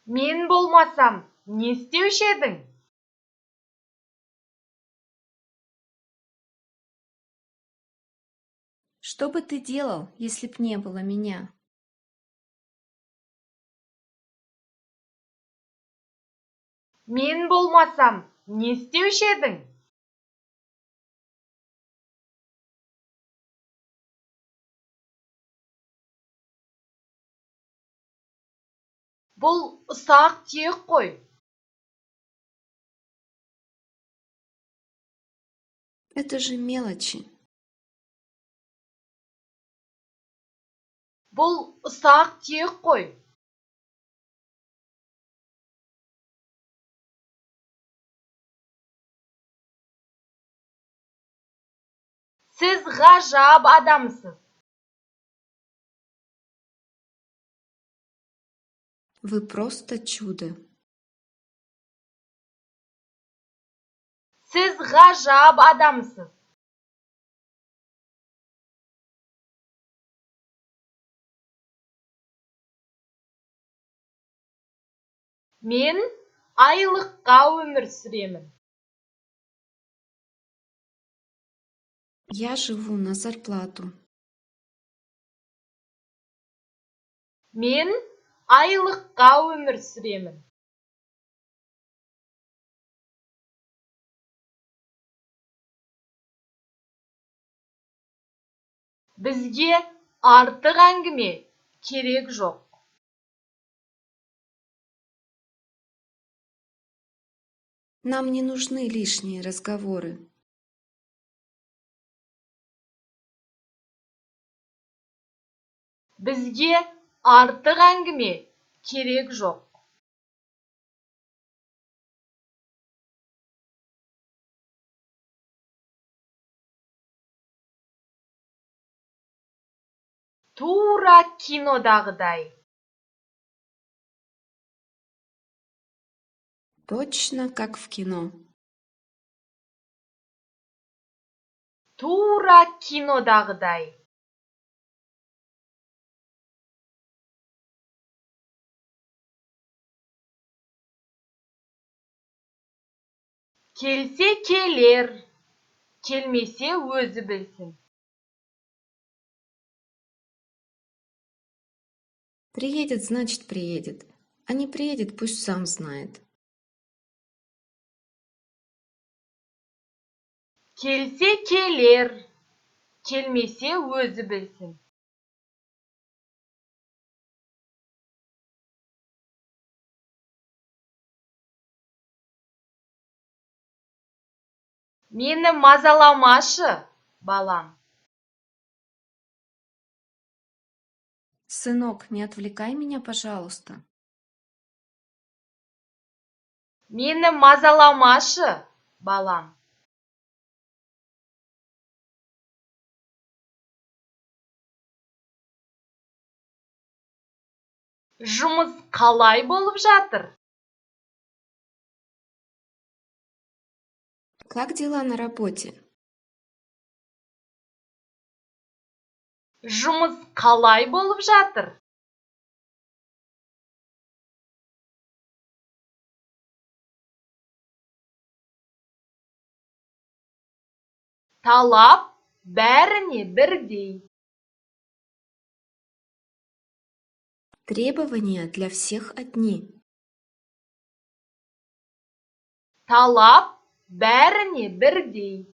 Мен болмасам, не істеуші едің? Что бы ты делал, если б не было меня? Мен болмасам, не істеуші едің? Бұл ұсақ-түйек қой. Это же мелочи. Бұл ұсақ-түйек қой. Сіз ғажап адамсыз. Вы просто чудо. Сіз ғажап адамсыз. Мен айлыққа өмір сүремін. Я живу на зарплату. Мен айлыққа өмір сүремін. Бізге артық әңгіме керек жоқ. Нам не нужны лишние разговоры. Бізге артық әңгіме керек жоқ. Тура кинодағыдай. Точно как в кино. Тура кинодағыдай. Келсе келер, келмесе өзі білсін. Приедет, значит приедет, а не приедет, пусть сам знает. Келсе келер, келмесе өзі білсін. Мені мазаламашы, балам. Сынок, не отвлекай меня, пожалуйста. Мені мазаламашы, балам. Жұмыс қалай болып жатыр? Как дела на работе? Жұмыс қалай болып жатыр? Талап бәріне бірдей. Требования для всех одни. Талап бәріне бірдей.